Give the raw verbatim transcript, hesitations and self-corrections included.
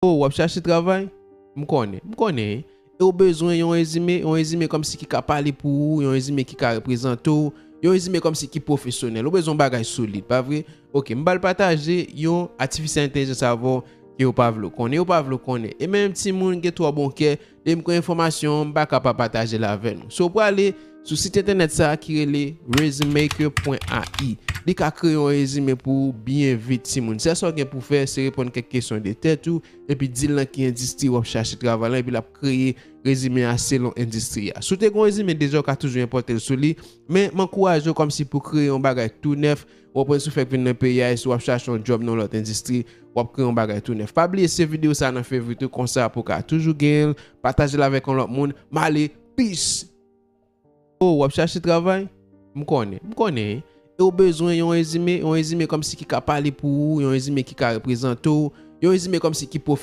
Oh, w ap chache travay? M konnen, m konnen. E w bezwen yon rezime, yon rezime kòmsi ki ka pale pou ou, yon rezime ki ka reprezante w, yon rezime kòmsi ki pwofesyonèl. Ou bezwen yon bagay solid, pa vre? Ok, m pral pataje yon atifisyèl entèlijans avè w ke w pa vle w konnen, w pa vle w konnen. E menm timoun gen twò bon kè, lè m gen enfòmasyon, m pa ka pa pataje l avè nou. So, w prale sou sit entènèt sa a ki rele resumaker pwen A I. Li ka kreye yon rezime pou ou byen vit, timoun. Sèl sa w gen pou w fè, se reponn kèk kesyon de tèt ou, epi di l nan ki endistri w ap chache travay lan, epi l ap kreye rezime a selon endistri a. Si w te gen yon rezime deja, w ka toujou enpòte l sou li, men m ankouraje w kòmsi pou w kreye yon bagay tou nèf, w konprann, si w fèk vin nan peyi a, e si w ap chache yon djòb nan yon lòt endistri, w ap kreye yon bagay tou nèf. Pa bliye save videyo sa a nan favorite ou, konsa pou w ka toujou genyen l, pataje l avèk yon lòt moun. M ale, peace! Oh, w ap chache travay? M konnen, m konnen. E w bezwen yon rezime, yon rezime kòmsi ki ka pale pou ou, yon rezime ki ka reprezante w, yon rezime kòmsi ki pwofesyonèl.